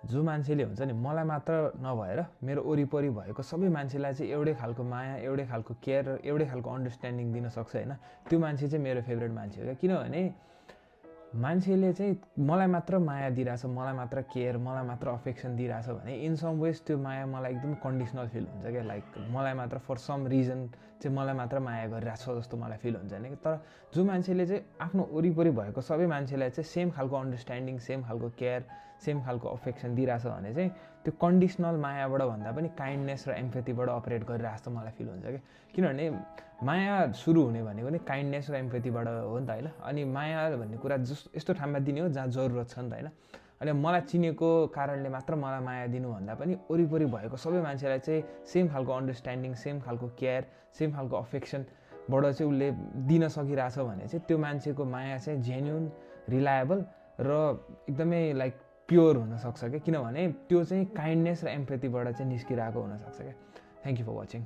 जो मान्छेले हुन्छ नि मलाई मात्र नभएर मेरो वरिपरि भएको सबै मान्छेलाई चाहिँ एउटै खालको माया, एउटै खालको केयर, एउटै खालको अन्डरस्ट्यान्डिङ दिन सक्छ होइन, त्यो मान्छे चाहिँ मेरो फेभरेट मान्छे हो क्या। किनभने मान्छेले चाहिँ मलाई मात्र माया दिइरहेछ, मलाई मात्र केयर, मलाई मात्र अफेक्सन दिइरहेछ भने इन सम वेज त्यो माया मलाई एकदम कन्डिसनल फिल हुन्छ क्या। लाइक मलाई मात्र फर सम रिजन चाहिँ मलाई मात्र माया गरिरहेछ जस्तो मलाई फिल हुन्छ नि। तर जो मान्छेले चाहिँ आफ्नो वरिपरि भएको सबै मान्छेलाई चाहिँ सेम खालको अन्डरस्ट्यान्डिङ, सेम खालको केयर, सेम खालको अफेक्सन दिइरहेछ भने चाहिँ त्यो कन्डिसनल मायाबाट भन्दा पनि काइन्डनेस र एम्पथीबाट अपरेट गरिरहेको जस्तो मलाई फिल हुन्छ क्या। किनभने माया सुरु हुने भनेको नि काइन्डनेस र एम्पथीबाट हो नि त होइन। अनि माया भन्ने कुरा यस्तो ठाउँमा दिने हो जहाँ जरुरत छ नि त होइन। अनि मलाई चिनेको कारणले मात्र मलाई माया दिनु भन्दा पनि वरिपरि भएको सबै मान्छेलाई चाहिँ सेम खालको अन्डरस्ट्यान्डिङ, सेम खालको केयर, सेम खालको अफेक्सनबाट चाहिँ उसले दिन सकिरहेछ भने चाहिँ त्यो मान्छेको माया चाहिँ जेन्युन, रिलायबल र एकदमै लाइक प्योर हुनसक्छ क्या। किनभने त्यो चाहिँ काइन्डनेस र एम्पथीबाट चाहिँ निस्किरहेको हुनसक्छ क्या। Thank you for watching.